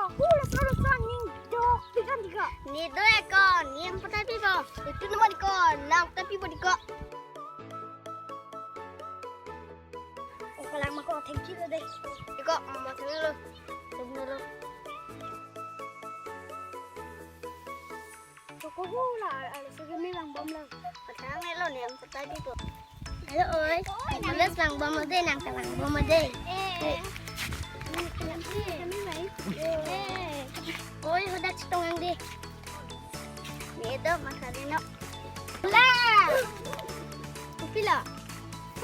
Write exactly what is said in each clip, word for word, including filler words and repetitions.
Hula solo sa ning dok pikan dika. Ne do eko, ne nang patai pipo. Itu nama dika, nang patai pipo dika. O kalang ma ko, thank you deh. Iko, ma thank you lo. Thank you lo. Joko hula, ala sige me langbom lo. Pathang me lo ne, ang patai pipo. Hello, oi. Oi, nang. Nang langbom lo dei, nang kalangbom lo dei. Eh. Oi. Eh. Oi, hadak chetong ang dei. Ne do, ma kali no. La. Kopi lo.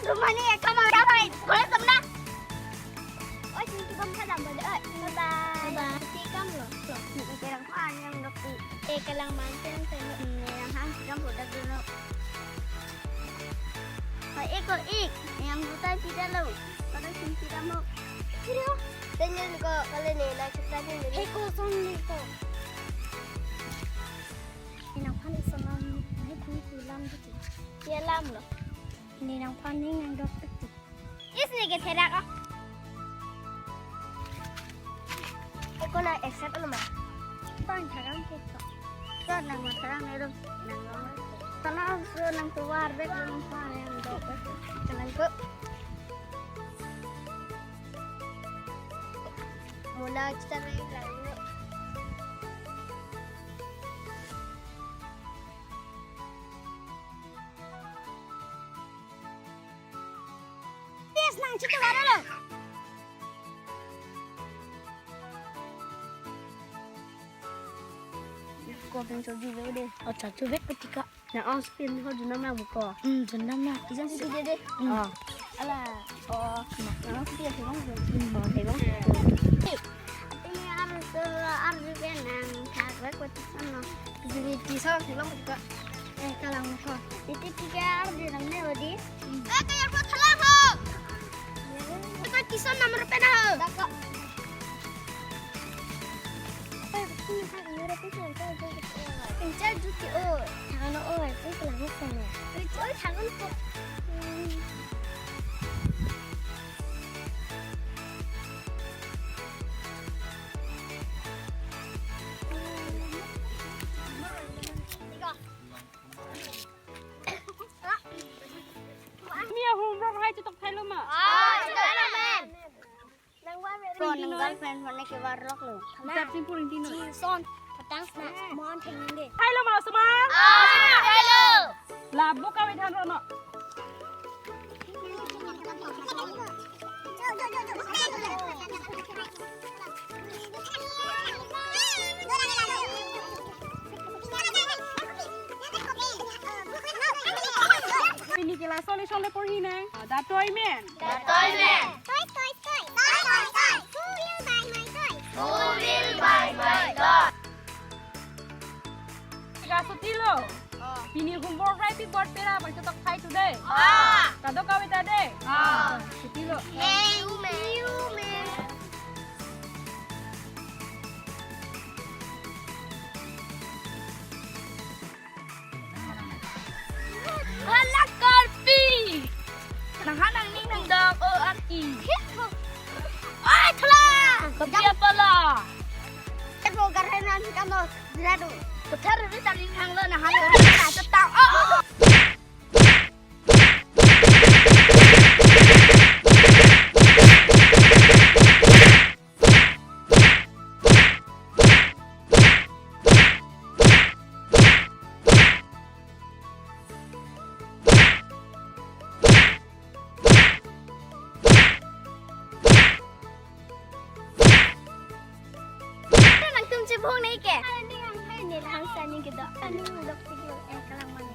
Rumah ni eka ma, eka ma. Boleh temen. Oi, sini kita bisa tambah deh, oi. Bye bye. Bye bye. Si kam lo. Ni kerang pan yang dok tu. Eh, kalang manten sen. Ni yang hang si kam bodak dulu. Oi, eko ik. Yang buta tidak lo. Pada sini kita mau. Kiri ho. Tanya ko kali ni, na kita ni. Hei, ko song ni ko. Ne nangphan ison lam, ne khui khui lam dei. Ke lam lo. Ne nangphan ne nang dok dei. Is ne ke therak ah. Eko na accept lo ma. Bang tharang ke to. Sir nang ma tharang ne ro. Nang lo. Sana so nang tuwar bek nang phan nang dok bek. Kalang ko. Mula kita main lalu. Yes, nang chito baru lo. Ko pen choji lo dei. Acha, chuvek ketika. Nang ong spin ho junam nang buko. Hmm, junam nang. Ijang si dei dei. Hmm. Oh. Ala. Oh. Nang ong spin ho. Hmm. Oh, tebang. Ati arso arju ke nang thak bek ko tison lo. Jini tison tebang buko. Eh, kalang ko. Iti tiga arju nang ne odi. Hmm. Eh, kaya ko thalang ho. Ko tison nomor pen ho. Dako. Pinchar juti o, thangan o, oi, pun kelang sana. Oi, thangan ko. Mia homework hai chetok thailo ma? Ah, chetok thailo, ma'am. Ko nang girlfriend phone ke warlok lo. Tap simpur inti no. Son, patang sna, mon theng nang dei. Hai lo ma sama? Ah, hello. Labu kawit han rono. Pini kelas solution le porhi nang. Datoi men. Datoi men. Toy, toy, toy. Toy, toy, toy. Who will buy my toy? Who will buy my toy? Ga suti lo. Oh. Pini homework rai pi bor pera bang chetok thai today. Ah. Kadokave ta dei. Ah. Suti lo. Hey, ume. Ume. Hala karpi. Nang ha nang ning nang dong o arki. Oi, thala. Kopi apala. Eko garhen an kano gradu. Kothar ri tang ning hang lo nang ha lo. Tang o. Nangtum chibong nai ke? Ani ang hai ni lang sa ni kedo. Ani dok tiglo eh kalang mani.